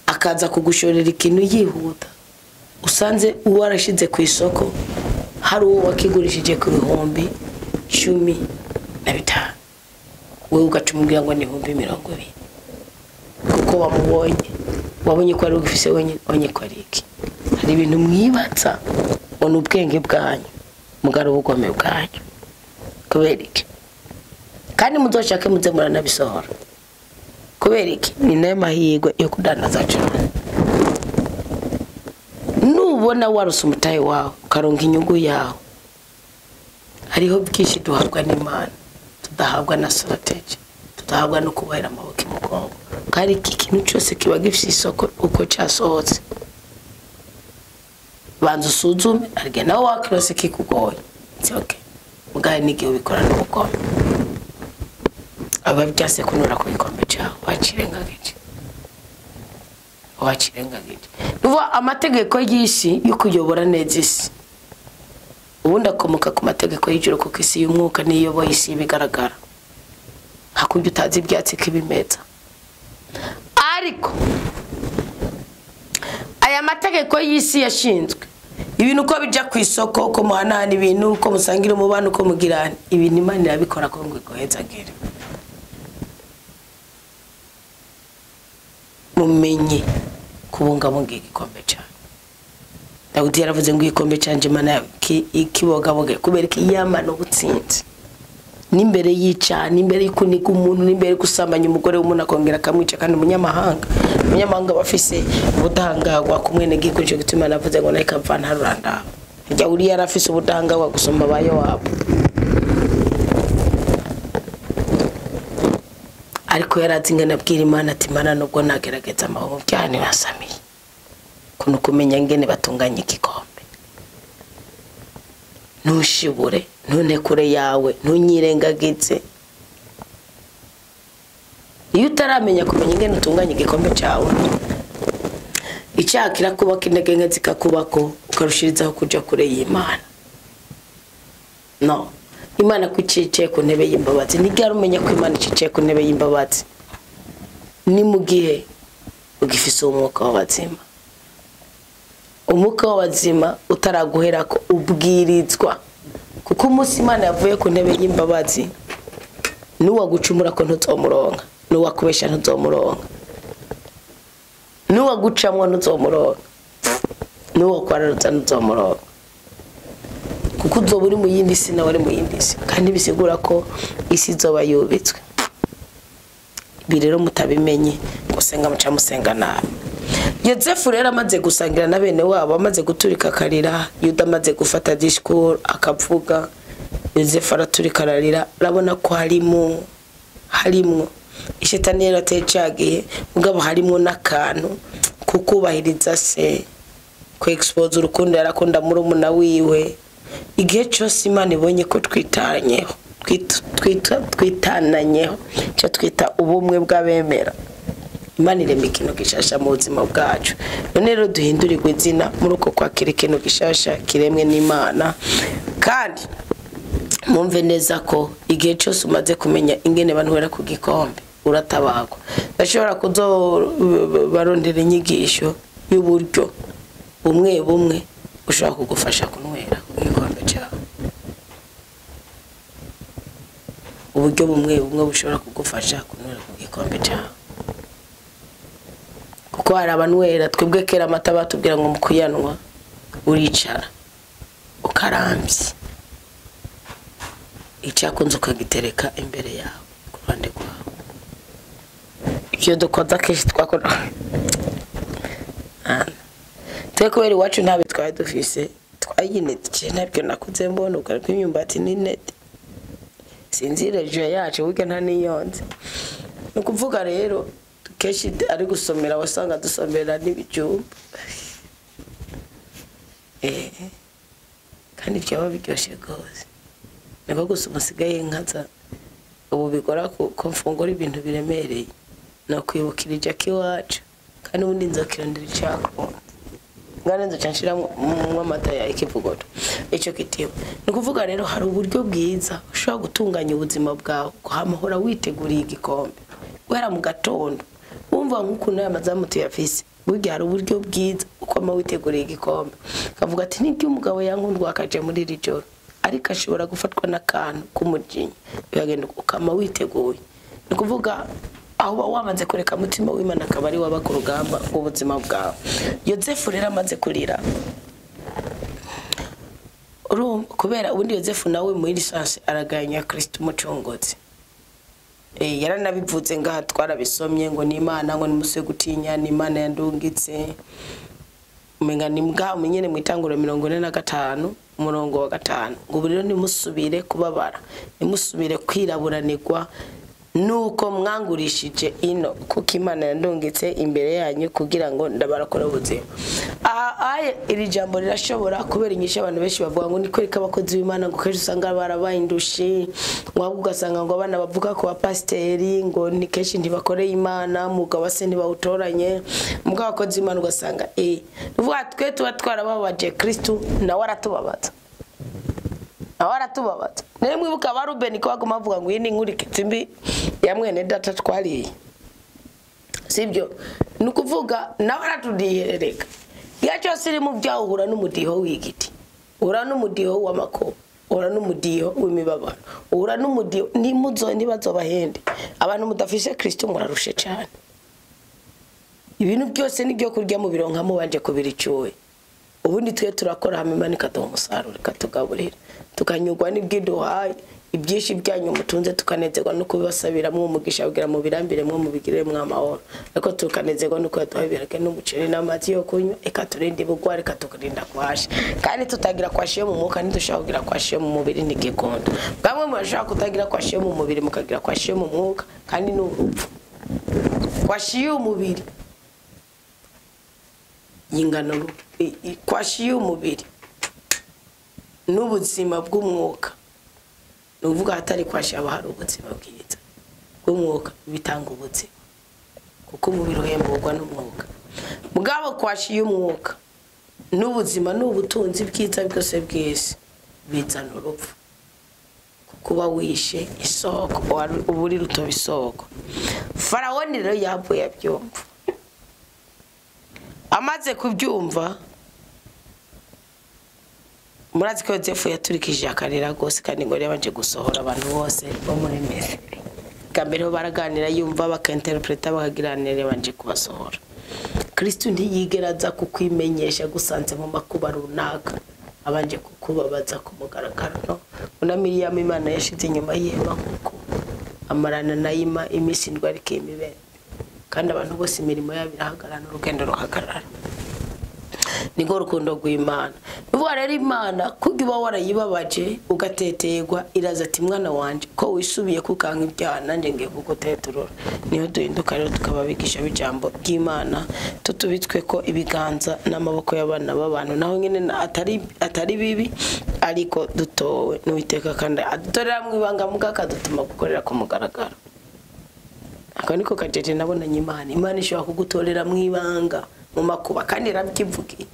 Akaza kugushorera ikintu yihuta usanze uwo arashize ku isoko hari uwo wakigurishije ku bihumbi 15, wewe ugacumubwira ngo ni ibihumbi 20 kuko wamubonye, wabonye ko ari ugifise wenyine, wabonye ko ari iki. Hari ibintu mwibatsa ngo ni ubwenge bwanyu mugara ubugome bwanyu kubera iki, kandi muzoshake muze muranabisohora kubera iki. Ni nayo mahirwe yo kudandaza cyane. Nubona warose umutahe wawe ukaronka inyungu yawe, hariho byinshi duhabwa n'Imana tudahabwa na strategy, tudahabwa no kubahera amaboko imugongo. Kandi iki kintu cyose kiba gifite isoko uko cyasohotse. Banza usuzume, arige nawe wakirose kikugoye. It's okay. Mugahe n'igihe ubikora n'ubugome. Aba byase kunura ku gikombe cyawe, wacirengagije. Wacirengagije. Nuva amategeko y'isi yo kuyobora neza isi. Ubundi akomoka ku mategeko y'ijuru kuko isi y'umwuka niyo iyoboye isi bigaragara. Hakurya utazi ibyatsi kibimeza. Ariko aya mategeko y'isi yashinzwe ibintu uko bija ku isoko, uko muhanahana ibintu, uko musangira umubano, uko mugirana ibintu, Imana irabikora ko ngo iguhezagire. Mumenye kubungabunga igikombe cyanyu. Dawudi yaravuze ngo igikombe cyanjye Imana ikibogaboge kubera ko iyamana ubutsinzi. N'imbere y'icyaha, n'imbere y'ikuniga umuntu, n'imbere gusambanya umugore w'umuntu akongera akamwica, kandi umunyamahanga bafise ubudahangarwa ku mwene gihugu. Cyo gituma navuze ngo nareka mva ntaruranda. Njya uri yarafise ubudahangarwa gusumba ba Yowabu, ariko yarazi ingene abwira Imana ati Imana nubwo nagerageza amahoro byane basamiye kuno kumenya ingene batunganya igikombe. Ntushibure, ntune kure yawe, ntunyirengagize. Iyo utaramenya kumenya ingene utunganya igikombe cyawe, icyaha kirakubaka, intege nke zikakubako, ukarushirizaho kuja kure y'Imana. No, Imana kucicaye ku ntebe y'imbabazi. Ntiryari umenya ko Imana icicaye ku ntebe y'imbabazi? Ni mu gihe ugifise umwuka w'abazima. Umwuka w'abazima utaraguherako ubwirizwa, kuko umunsi Imana yavuye ku ntebe y'imbabazi, nuwagucumura ko ntuzomuronka, nuwakubesha ntuzomuronka, nuwagucamwo ntuzomuronka, nuwakwararuza ntuzomuronka, kuko uzoba uri mu yindi si nawe ari mu yindi si, kandi bisigura ko isi izoba yubitswe. Ibi rero mutabimenye gusenga muca musenga nabi. Yozefu rero amaze gusangira na bene wabo, amaze guturika akarira, Yuda amaze gufata discours akavuga, Yozefu araturika ararira, arabona ko harimo ishetani yarateye cagihe, mugabo harimo n'akantu kukubahiriza se, ku expose urukundo yarakunda murumuna wiwe. Igihe cyose Imana ibonye ko twitanyeho, twitananyeho, cyo twita ubumwe bw'abemera, Imana irema ikintu gishasha mu buzima bwacu. None rero duhindurirwe izina muri uko kwakira ikintu gishasha kiremwe n'Imana. Kandi mwumve neza ko igihe cyose umaze kumenya ingene banywera ku gikombe uratabagwa. Ndashobora kuzobarondera inyigisho y'uburyo bumwe bumwe ushobora kugufasha kunywera ku gikombe cyawe. Uburyo bumwe bumwe bushobora kugufasha kunywera ku gikombe cyawe. Kuko hari abanywera, twebwe kera amata batubwira ngo mu kuyanwa uricara ukarambye, icyakunze ukagitereka imbere yawe ku ruhande rwawe. Ibyo dukoza kenshi twakora Twe kubera iwacu ntabe twari dufise, twayinete ntabyo nakuze mbona ubugari bw'imyumbati n'intete. Sinzi rejo yacu burya nta niyonze. Ni ukuvuga rero kenshi ari gusomera wasanga dusomera n'ibijumba. Kandi byaba biryoshye rwose. Niko gusa umusigaye nkaza ubu bigora ko mfungura ibintu biremereye. No kwibukira ijaki iwacu kandi ubundi nzokirondera icyakunda. Ngane nzoca nshiramwo amata ya ikivugoto. Ico kitiba. Ni ukuvuga rero hari uburyo bwiza ushobora gutunganya ubuzima bwawe uhamahora witeguriye igikombe. Guhera mu gatondo wumva nk'ukuntu aya mazamu tuyafise. Burya hari uburyo bwiza uko ama witeguriye igikombe. Kavuga ati nibyo umugabo yankundwa akaje muri iri joro, ariko ashobora gufatwa n'akantu k'umujinya. Bikagenda ukama witeguye. Ni ukuvuga aho uba wamaze kureka mutima w'Imana akaba ari waba ku rugamba rw'ubuzima bwawe. Yozefu rero amaze kurira, kubera ubundi Yozefu nawe muri lisansi araganya Kristo umucunguzi. Yaranabivuze ngaha twarabisomye ngo ni Imana, ngo nimuse gutinya, ni Imana yandungitse. Umenga ni mbwa nyene mu itanguro 45 umurongo wa 5 ngo rero nimusubire kubabara, nimusubire kwiraburanirwa nuko mwangurishije ino, kuko Imana yandungitse imbere yanyu kugira ngo ndabarakora ubuzima. Iri jambo rirashobora kubera inyishu abantu benshi bavuga ngo ni kwereka abakozi b'Imana ngo kenshi usanga barabaye indushi, ngo ugasanga ngo abana bavuga ko bapasiteri ngo ni kenshi ntibakoreye Imana, mugabo se ntibawutoranye, mugabo abakozi b'Imana ugasanga vuga twe tuba twarababaje Kristo nawe aratubabaza. Nawe aratubabaza. Nere mwibuka ba Ruben ko baguma bavuga ngo iyi ni inkurikizi mbi ya mwene data twariye. Sibyo? Ni ukuvuga nawe aratudiherereka. Iyo cyose iri mu byaho uhura n'umudiho w'igiti, uhura n'umudiho w'amakuba, uhura n'umudiho w'imibabaro, uhura n'umudiho ntimuzo ntibazobahende. Abantu mudafise Kristo murarushe cyane. Ibintu byose nibyo kurya mu bironka mubanje kubira icyuye. Ubundi twe turakora hamwe Imana ikaduha umusaruro ikatugaburira, tukanyurwa n'ibyiduhaye, ibyinshi byanyu mutunze tukanezerwa no kubibasabira mwo umugisha kugira mu birambire mwo mubigire mwo amahoro. Ariko tukanezerwa no kuyaduha ibirake n'umuceri n'amazi yo kunywa, ikaturinda ibugwa, ikaturinda kwasha. Kandi tutagira kwashi yo mu mwuka ntidushobora kugira kwashi yo mu mubiri ntigikunda. Bamwe murashobora kutagira kwashi yo mu mubiri mukagira kwashi yo mu mwuka, kandi ni urupfu. Kwashi y'umubiri ingano kwashi y'umubiri n'ubuzima bw'umwuka. Ni ukuvuga hatari kwashi haba hari ubuzima bwiza bw'umwuka, bitanga ubuzima kuko umubiri uhemburwa n'umwuka. Mugabo kwashi y'umwuka n'ubuzima n'ubutunzi bwiza bwose bw'isi bizana urupfu, kuko uba wishe isoko, uburi rutoba isoko. Farawoni rero yavuye abyumva. Amaze kubyumva, murazi ko Yozefu yaturikije akarira gose, kandi ngo yabanje gusohora abantu bose bo muri Misiri. Bwa mbere ho baraganira yumva bakainterpreta bakagiranira, yabanje kubasohora. Kristo ntiyigera aza kukwimenyesha gusanze mu makuba runaka, abanje kukubabaza ku mugaragaro. Una Miriam Imana yashize inyuma y'ihema nkuko amarana nayima iminsi indwi ariko imibembe, kandi abantu bose imirimo yabo irahagarara n'urugendo ruhagarara. Niko rukundo rw'Imana. Nuvuga rero Imana kuko uba warayibabaje ugatetegwa, iraza ati mwana wanje ko wisubiye kukanka ibyaha nanjye ngiye kuguteturura. Niho duhinduka rero tukababigisha ijambo ry'Imana, tutubitswe ko ibiganza n'amaboko y'abana b'abantu, naho nyine atari bibi, ariko dutowe n'Uwiteka kandi adutorera mu ibanga muga akadutuma gukorera ku mugaragaro. Ako niko kajeje nabonanye Imana. Imana ishobora kugutorera mu ibanga mu makuba, kandi irabyivugiye.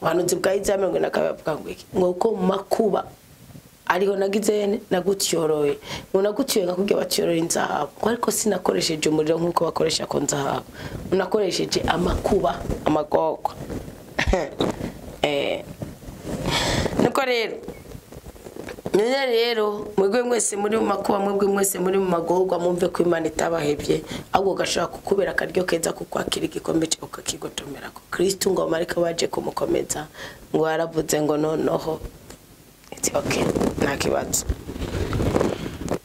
Ubuhanuzi bwa Isaya 42 buvuga ngo iki? Ngo uko mu makuba ariho nagize nagutyoroye, ngo nagutyoye nkakubwira batyorora inzahabu, ngo ariko sinakoresheje umuriro nk'uko bakoresha ku nzahabu, unakoresheje amakuba, amagorwa. Nuko rero nyine rero mwebwe mwese muri mu makuba, mwebwe mwese muri mu magorwa, mwumve ko Imana itabahebye, ahubwo gashobora kukubera akaryo keza kukwakira igikombe cyawe ukakigotomera ko Kristo ngo amarika baje kumukomeza, ngo yaravuze ngo noneho it's okay, nta kibazo.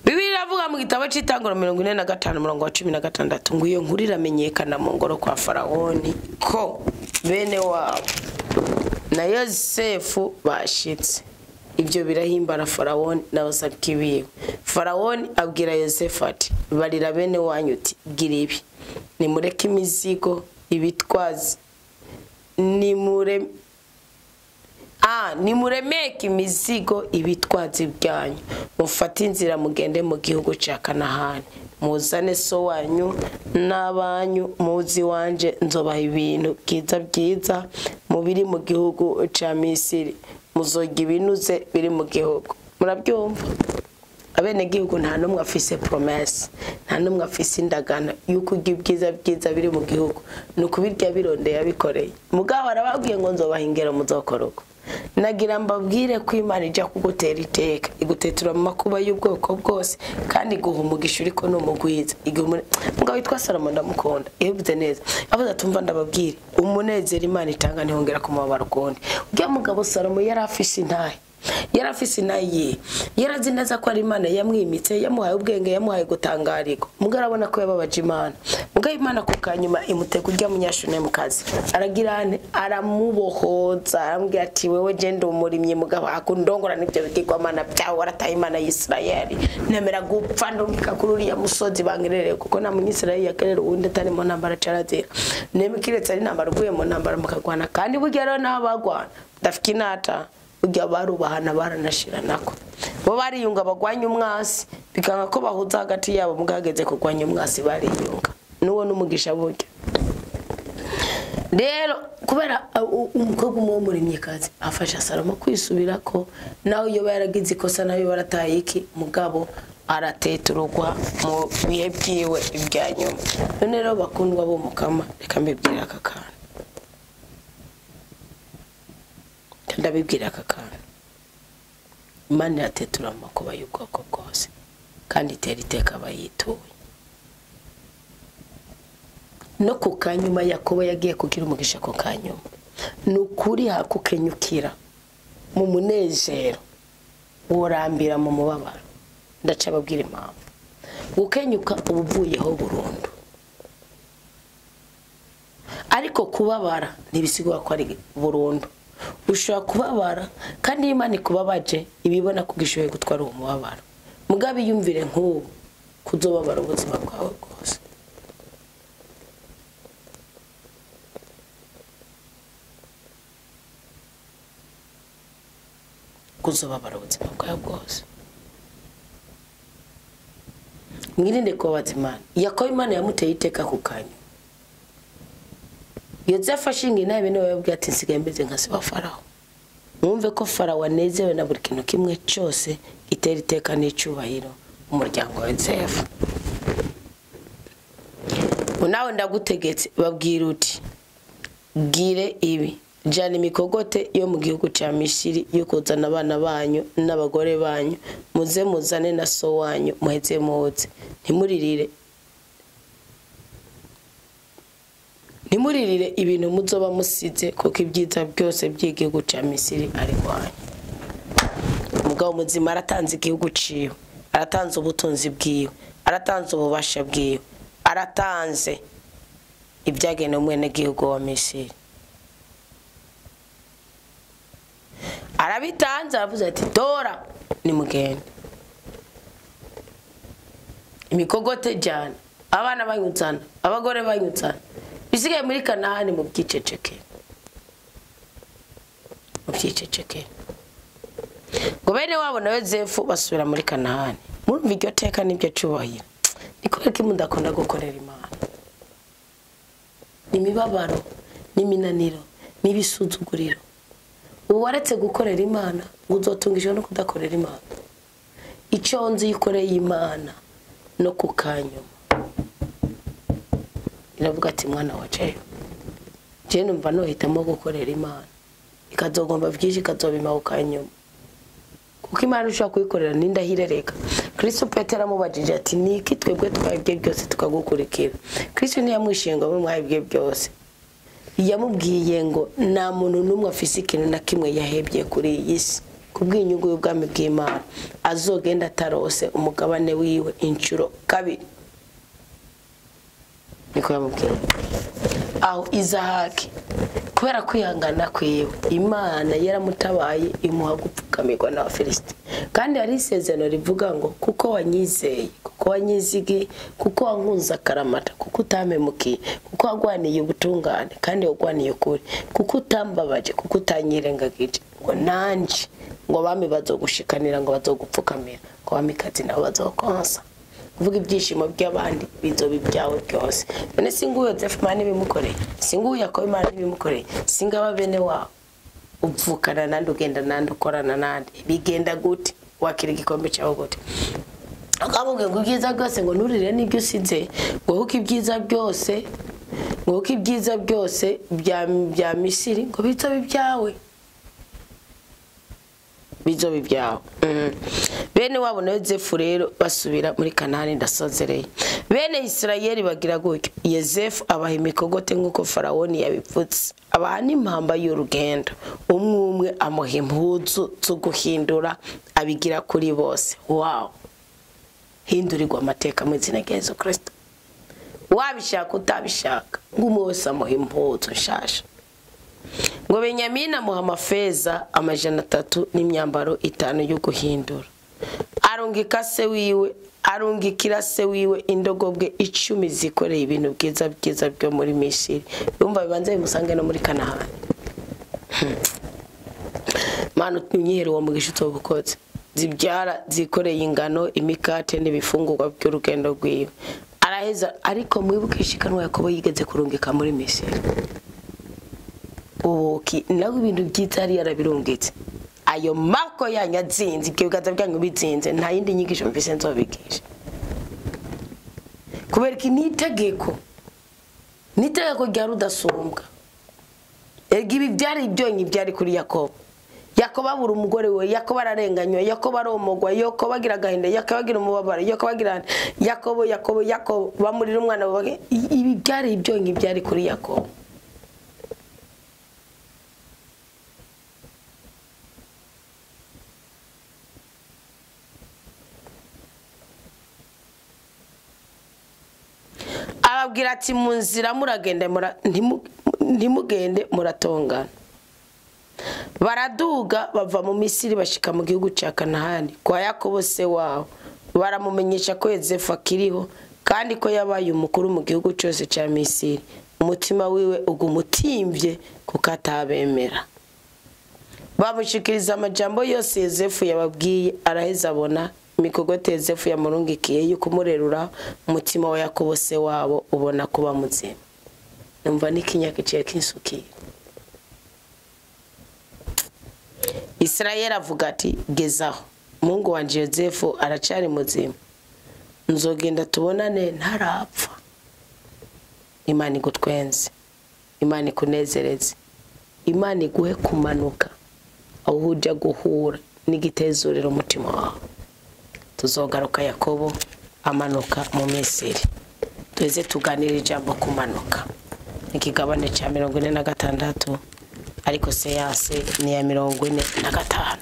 Bibiliya iravuga mu gitabo cy'Itanguriro 45 umurongo wa 16 ngo iyo nkuru iramenyekana mu ngoro kwa Farawoni ko bene wabo Na Yosefu bashitse. Ibyo birahimbara Farawoni n'abasabyi biwe. Farawoni abwira Yosefu ati: barira bene wanyu uti gira ibi, nimureke imizigo ibitwazi, nimuremeke imizigo ibitwazi byanyu, mufate inzira mugende mu gihugu cya Kanahani, muzane so wanyu n'abanyu muzi wanje, nzobaha ibintu byiza byiza mu biri mu gihugu cya Misiri, muzorya ibinuze biri mu gihugu. Murabyumva? Abenegihugu nta n'umwe afise promesse, nta n'umwe afise indagano y'uko urya ibyiza byiza biri mu gihugu, ni ukubirya birondeye abikoreye. Mugabo arababwiye ngo nzobaha ingero muzokora uko. Nagira mbabwire ko Imana ijya kugutera iteka, igutetura mu makuba y'ubwoko bwose, kandi iguha umugisha uriko n'umugwiza. Mugabo witwa Salomo ndamukunda, yabivuze neza. Avuze ati umva ndababwire, umunezero Imana itanga ntihongera kumubabara ukundi. Urya mugabo Salomo yari afise intahe, yari afise intahe, yarazi neza ko ari Imana yamwimitse, yamuhaye ubwenge, yamuhaye gutangarirwa. Mugabo arabona ko yababaje Imana. Mugabo Imana ku kanyuma imutega urya munyashunemukazi, aragira ane, aramubohoza, aramubwira ati wewe genda umurimyi, mugabo akundongora n'ibyo bigirwamana byawe, warataye Imana y'Isirayeli, nemera gupfa ndungika kuri uriya musozi bangerere, kuko nta munyisirayeli yakerera uwundi atari mu ntambara carazira. Nemikiretse ari intambara uvuye mu ntambara mukagwana, kandi burya rero n'aho bagwana ndafika inata, burya barubahana baranashiranako. Bo bariyunga bagwanya umwasi, bikanga ko bahuza hagati yabo, mugageze kugwanya umwasi bariyunga. Nuwo n'umugisha burya. Rero kubera umukobwa umwe w'umurimyikazi afasha Salomo kwisubirako, nawe iyo yaragize ikosa nawe barataye iki, mugabo arateturugwa mu bihe byiwe ibya nyuma. None rero bakundwa bo mukama, reka mbibwire aka kantu. Ndabibwira aka kantu. Imana iratetura mu makuba y'ubwoko bwose, kandi itera iteka abayituye. No ku kanyuma Yakobo yagiye kugira umugisha ku kanyuma, ni ukuri hakukenyukira mu munezero worambira mu mubabaro. Ndaca ababwira impamvu. Gukenyuka ubuvuyeho burundu, ariko kubabara ntibisigura ko ari burundu. Ushobora kubabara kandi iyo Imana ikubabaje ibibona ko gishoboye gutwara uwo mubabaro. Mugabe yumvire nk'ubu kuzobabara ubuzima bwawe bwose. Kuzobabara ubuzima bwawe bwose. Mwirinde kubabaza Imana. Yakobo Imana yamuteye iteka ku kanya. Yozefu ashinga intebe niwe yabwiye ati nsigaye meze nka se wa Farawo. Mwumve ko Farawo anezewe na buri kintu kimwe cyose gitera iteka n'icyubahiro umuryango wa Yozefu. Nawe ndagutegetse, babwira uti gire ibi, jana imikogote yo mu gihugu cya Misiri yo kuzana abana banyu n'abagore banyu, muze muzane na so wanyu, muheze muze, ntimuririre ibintu muzoba musize, kuko ibyiza byose by'igihugu cya Misiri ari wanyu. Umugabo muzima aratanze igihugu ciwe, aratanze ubutunzi bwiwe, aratanze ububasha bwiwe, aratanze ibyagenewe umwenegihugu wa Misiri. Arabitanze, aravuze ati tora nimugende, imikogote jana, abana banyutsana, abagore banyutsana, bisigaye muri Kanahani mu byiceceke, mu byiceceke. Ngo bene wabo na Yozefu basubira muri Kanahani. Murumva iryo teka n'ibyo cyubahiro. Ni kubera ko mudakunda gukorera Imana. N'imibabaro, n'iminaniro, n'ibisuzuguriro. Ubu waretse gukorera Imana, ngo uzotungishwe no kudakorera Imana. Icyo nzi yikoreye Imana no ku kanyuma. Iravuga ati mwana wa Jeyo, je numva nohitamo gukorera Imana, ikazogomba byinshi ikazobima ku kanyuma. Kuko Imana ushobora kuyikorera n'indahirereka. Kristo Petero amubajije ati niki twebwe twahebye byose tukagukurikira. Kristo ntiyamwishinga ngo mwahebye byose. Yamubwiye ngo nta muntu n'umwe afise ikintu na kimwe yahebye kuri iyi si kubw'inyungu y'ubwami bw'Imana, azogenda atarose umugabane wiwe inshuro kabiri. Niko yamubwiye. Aho Izahaki Kubera kwihangana kwiwe, Imana yaramutabaye imuha gupfukamirwa n'Abafilisiti. Kandi hari isezerano rivuga ngo kuko wanyizeye, kuko wanyizigiye, kuko wankunze akaramata, kuko utampemukiye, kuko wagwaniye ubutungane kandi wagwaniye ukuri, kuko utambabaje, kuko utanyirengagije, ngo nanje ngo abami bazogushikanira, ngo bazogupfukamira, ngo abamikazi nabo bazokonsa. Kuvuga ibyishimo by'abandi bizoba ibyawe byose. None singuyu Yozefu Imana ibimukoreye, singuyu Yakobo Imana ibimukoreye, singaba bene wabo upfukana nandi, ugenda nandi, ukorana nandi, bigenda gute? Wakira igikombe cyawe gute? Akamubwira ngo ibyiza byose, ngo nturire n'ibyo usize, ngo kuko ibyiza byose, ngo kuko ibyiza byose bya Misiri ngo bizoba ibyawe, bizoba ibyawe. Bene wabo na Yozefu rero basubira muri Kanani. Ndasozereye. Bene Isirayeli bagira gutyo, Yozefu abaha imikogote nk'uko Farawoni yabipfutse, abaha n'impamba y'urugendo, umwe umwe amuha impuzu zo guhindura, abigira kuri bose. Wow, hindurirwa amateka mu izina rya Yesu Kristo. Wabishaka utabishaka, ngo umwe wese amuha impuzu nshasha. Ngo Benyamini amuha amafeza 300 n'imyambaro 5 yo guhindura. Arungika se wiwe, arungikira se wiwe indogobwe 10 zikoreye ibintu byiza byiza byo muri Misiri. Yumva bibanze bimusange no muri Kanahani. Mana unyihera uwo mugisha utobukoze. Zibyara zikoreye ingano, imikate n'ibifungurwa by'urugendo rwiwe. Araheza, ariko mwibuke ishikanwa Yakobo yigeze kurungika muri Misiri. Ubuki nawe ibintu byiza yari yarabirungitse. Ayo mako yanyu azinze, ibyo biganza byanyu bizinze, nta yindi nyigisho mvise nzobigisha. Kubera iki? Ni itegeko, ni itegeko rya rudasumbwa. Ega ibi byari ibyonyi byari kuri Yakobo. Yakobo abura umugore we, Yakobo ararenganywa, Yakobo aromogwa, Yakobo agira agahinda, Yakobo agira umubabaro, Yakobo agira Yakobo, Yakobo, Yakobo bamurira umwana we. Ibi byari ibyonyi byari kuri Yakobo. Ababwira ati mu nzira muragenda, ntimugende muratongana. Baraduga bava mu Misiri bashika mu gihugu cya Kanahani kwa Yakobo se wabo. Baramumenyesha ko Yozefu akiriho kandi ko yabaye umukuru mu gihugu cyose cya Misiri. Umutima wiwe uguma utimvye kuko atabemera. Bamushikiriza amajambo yose Yozefu yababwiye. Araheza abona imikogote Yozefu yamurungikiye yo kumurerura, umutima wa Yakobo se wabo ubona kuba muzima. Numva n'ikinya kiciye kinsukira. Isirayeli avuga ati gezaho, Mungu wanje Yozefu aracari muzima, nzogenda tubonane ntarapfa. Imana igutwenze, Imana ikunezereze, Imana iguhe kumanuka aho ujya guhura n'igitezurira umutima wawe. Tuzogaruka Yakobo amanuka mu Misiri, tuze tuganira ijambo kumanuka. Ikigabane cya 46, ariko seyase ni ya 45.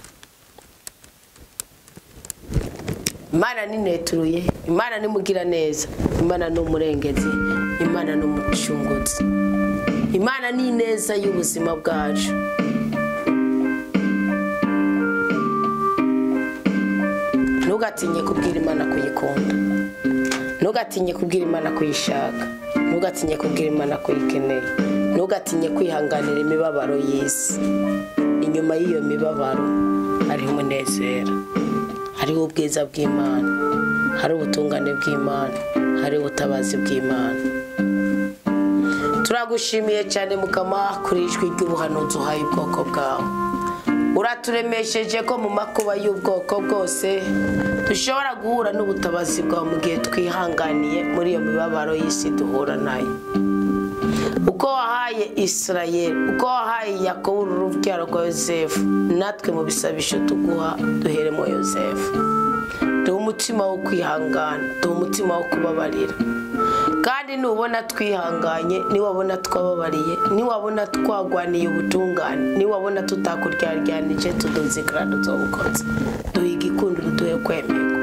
Imana nineturuye, Imana nimugira neza, Imana n'umurengezi, Imana n'umucunguzi, Imana ni neza y'ubuzima bwacu. Ntugatinye kubwira Imana kuyikunda, ntugatinye kubwira Imana kuyishaka, ntugatinye kubwira Imana kuyikeneye, ntugatinye kwihanganira imibabaro y'isi. Inyuma y'iyo mibabaro hariho umunezero, hariho ubwiza bw'Imana, hari ubutungane bw'Imana, hari ubutabazi bw'Imana. Turagushimiye cyane Mukama kuri ijwi ry'ubuhanuzi uhaye ubwoko bwawe. Uraturemesheje ko mu makuba y'ubwoko bwose dushobora guhura n'ubutabazi bwawe mu gihe twihanganiye muri iyo mibabaro y'isi duhura nayo. Uko wahaye Isirayeli, uko wahaye Yakobo urubyaro rwa Yozefu, natwe mu bisabisho tuguha duheremo Yozefu. Duhe umutima wo kwihangana, duhe umutima wo kubabarira. Kandi nubona twihanganye, niwabona twababariye, niwabona twagwaniye ubutungane, niwabona tutakuryaryanyije, tudunze ikarado z'ubukozi. Duhe igikundiro, duhe kwemerwa.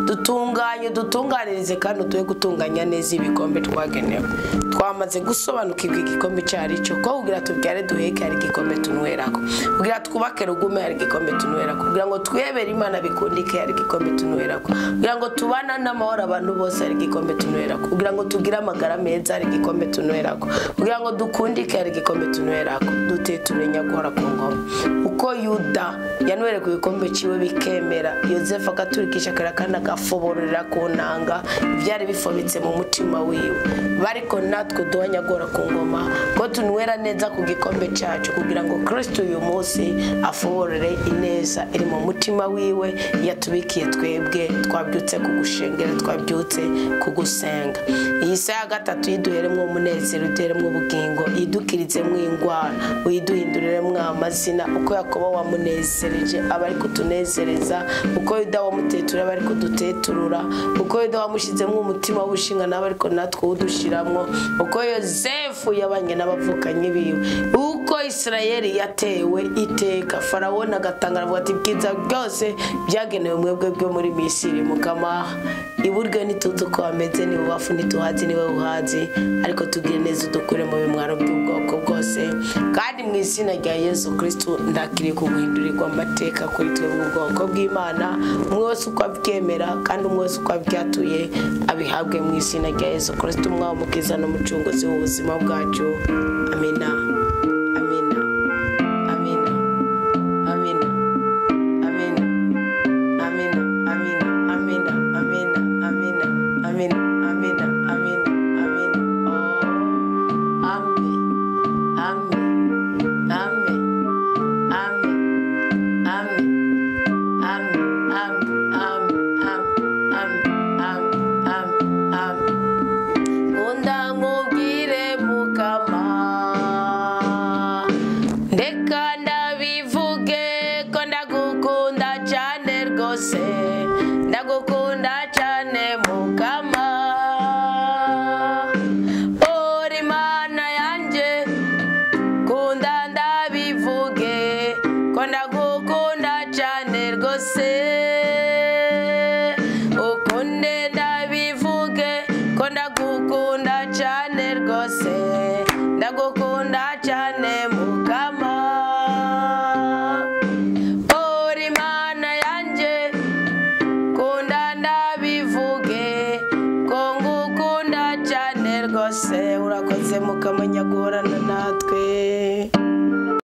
Dutunganye, dutunganirize kandi uduhe gutunganya neza ibikombe twagenewe. Twamaze gusobanukirwa igikombe icyo ari cyo, ko kugira tubyare duheke hari igikombe tunywerako, kugira twubake rugume hari igikombe tunywerako, kugira ngo twebere Imana bikundike hari igikombe tunywerako, kugira ngo tubana n'amahoro abantu bose hari igikombe tunywerako, kugira ngo tugire amagara meza hari igikombe tunywerako, kugira ngo dukundike hari igikombe tunywerako. Duteturenya guhora ku ngoma. Uko Yuda yanywere ku gikombe ciwe bikemera, Yozefu agaturikisha karakana agafoborera ku nanga ibyari bifobitse mu mutima wiwe. Bariko natwe duhanya guhora ku ngoma, ko tunywera neza ku gikombe cyacu, kugira ngo Kristo uyu munsi afoborere ineza iri mu mutima wiwe yatubikiye twebwe twabyutse kugushengera, twabyutse kugusenga. Iyi saha ya gatatu yiduheremwo umunezero, iduheremwo ubugingo, yidukirizemwo ingwara, uyiduhinduriremwo amazina. Uko Yakobo wamunezereje aba ari kutunezereza, uko Yuda wamutetura aba ari kuduteturura, uko Yuda wamushizemwo umutima w'ubushinga nawe ariko natwe udushiramwo, uko Yozefu yabanye n'abavukanyi biwe, uko Isirayeli yatewe iteka, Farawoni agatanga aravuga ati ibyiza byose byagenewe mwebwe byo muri Misiri. Mukama iburyo ntituzi uko hameze, ni bubafu ntituhazi, niwe uhazi, ariko tugire neza udukure mu bimwaro by'ubwoko bwose. Kandi mu izina rya Yesu Kristo ndakiriye kuguhindurirwa amateka kuri twe mu bwoko bw'Imana, umwe wese uko abyemera kandi umwe wese uko abyatuye abihabwe mu izina rya Yesu Kristo, umwami umukiza n'umucunguzi w'ubuzima bwacu. Amina, amina, amina, amina, amina, amina, amina, amina, amina, amina, amina, amina, amina, amina. Oh, amen, amen, amen, amen, amen, amen, amen, amen, amen, amen, amen, amen. Nkunda nkubwire Mukama, ndeka ndabivuge ko ndagukunda cyane rwose, ndagukunda cyane Mukama. Uri Mana yanjye, kunda ndabivuge ko ndagukunda cyane rwose, ukunde ndabivuge ko ndagukunda cyane rwose, ndagukunda cyane.